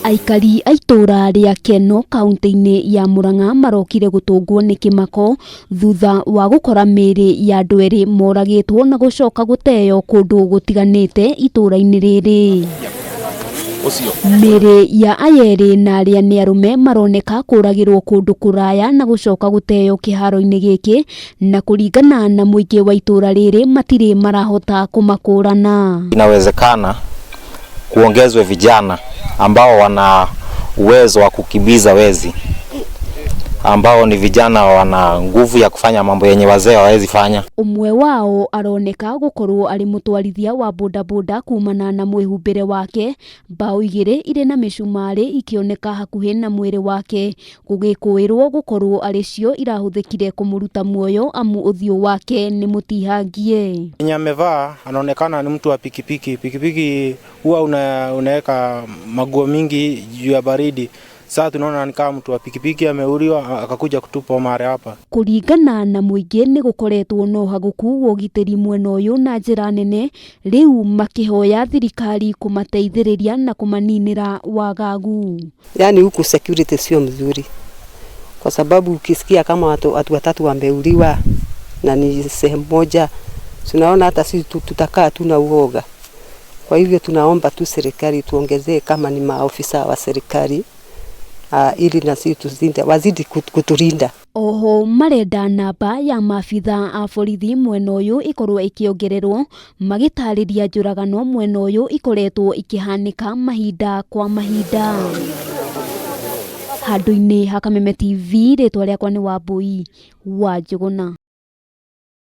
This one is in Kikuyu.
Aikari a itũũra rĩa Keno kaunti-inĩ ya Murang'a marokire gũtũngwo nĩ kĩmako thutha wa gũkora mĩĩrĩ ya andũ erĩ moragĩtwo na gũcoka gũteo kũndũ gũtiganĩte itũũra-inĩ rĩrĩ. Mĩĩrĩ ya aya erĩ na arĩa nĩ arũme maroneka kũragĩrwo kũndũ kũraya na gũcoka gũteo kĩharo-inĩ gĩkĩ na kũringana na mũingĩ wa itũũra rĩrĩ matirĩ marahota kũmakũrana. Inawezekana kuongezwe vijana ambao wana uwezo wa kukimbiza wezi, ambao ni vijana wana nguvu ya kufanya mambo yenye wazee hawawezi fanya. Ũmwe wao aroneka gũkorwo arĩ mũtwarithia wa bodaboda kumana na mwĩhumbĩre wake, mbaũ igĩrĩ irĩ na mĩcumarĩ ikĩoneka hakuhĩ na mwĩrĩ wake, gũgĩkũĩrwo gũkorwo arĩ cio irahũthĩkire kũmũruta muoyo amu ũthiũ wake nĩ mũtihangie. Mwenye amevaa anaonekana ni mtu wa pikipiki. Pikipiki huwa unaweka maguo mingi juu ya baridi. Sasa tunaona ni kama mtu wa pikipiki ameuliwa akakuja kutupwa mahali hapa. Kũringana na mũingĩ nĩ gũkoretwo na ũhagũku wa ũgitĩri mwena ũyũ na njĩra nene, rĩu makĩhoya thirikari kũmateithĩrĩria na kũmaninĩra wagagu. Yaani huku security sio mzuri, kwa sababu ukisikia kama watu watatu wameuliwa na ni sehemu moja, tunaona hata sisi tutakaa tu na uoga. Kwa hivyo tunaomba tu serikali tuongezee kama ni maofisa wa serikali ili na sisi wazidi kutulinda. Oho marenda namba ya maabitha a borithi mwena ũyũ ĩkorwo ĩkĩongererwo magĩtarĩria njũragano mwena ũyũ ikoretwo ikĩhanĩka mahinda kwa mahinda. Handũ-inĩ ha Kameme TV rĩtwa rĩakwa nĩ Wambui wa Njũgũna.